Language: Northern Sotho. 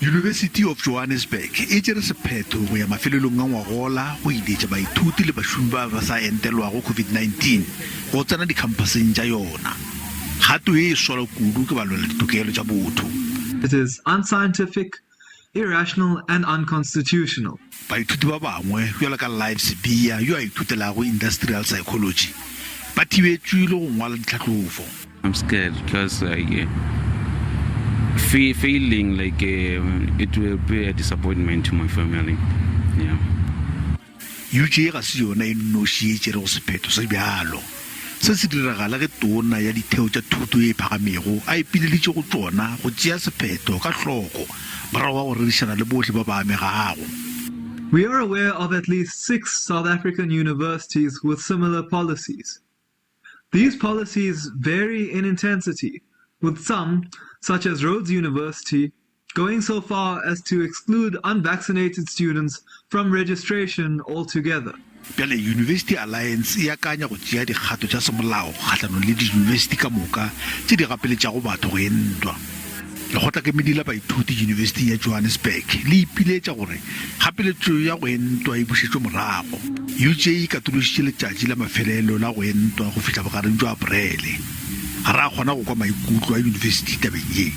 University of Johannesburg e tšere sephetho go ya mafelelong a ngwagola go iletša baithuti le bašomi ba ba sa entelwago COVID-19 go tsena dikhamphaseng tša yona. Kgato ye e solwa kudu ke balweladitokelo tša botho. It is unscientific, irrational and unconstitutional. Baithuti ba bangwe, bjalo ka Life Sibiya yo a ithutelago Industrial Psychology, ba thibetšwe le go ngwala ditlhahlofo. I'm scared because like failing like it will be a disappointment to my family. Yeah. UJ ga se yona e nnoši ye tšerego sephetho se bjalo. Se se diragala ge Tona ya Ditheo tša Thuto ye e Phagamego a ipileditše go tšona go tšea sephetho ka hloko morago ga go rerišana le bohle ba ba amegago. We are aware of at least six South African universities with similar policies. These policies vary in intensity, with some, such as Rhodes University, going so far as to exclude unvaccinated students from registration altogether. Bjale University Alliance e akanya go tšea dikgato tša semolao kgahlanong le diyunibesithi ka moka tše di gapeletšago batho go entwa. Lekgotlakemedi la baithuti Yunibesithing ya Johannesburg le ipiletša gore kgapeletšo ya go entwa e bušetšwe morago. UJ e katološitše letšatši la mafelelo la go entwa go fihla bogareng bja Aparele. Ga ra kgona go kwa maikutlo a yunibesithi tabeng ye.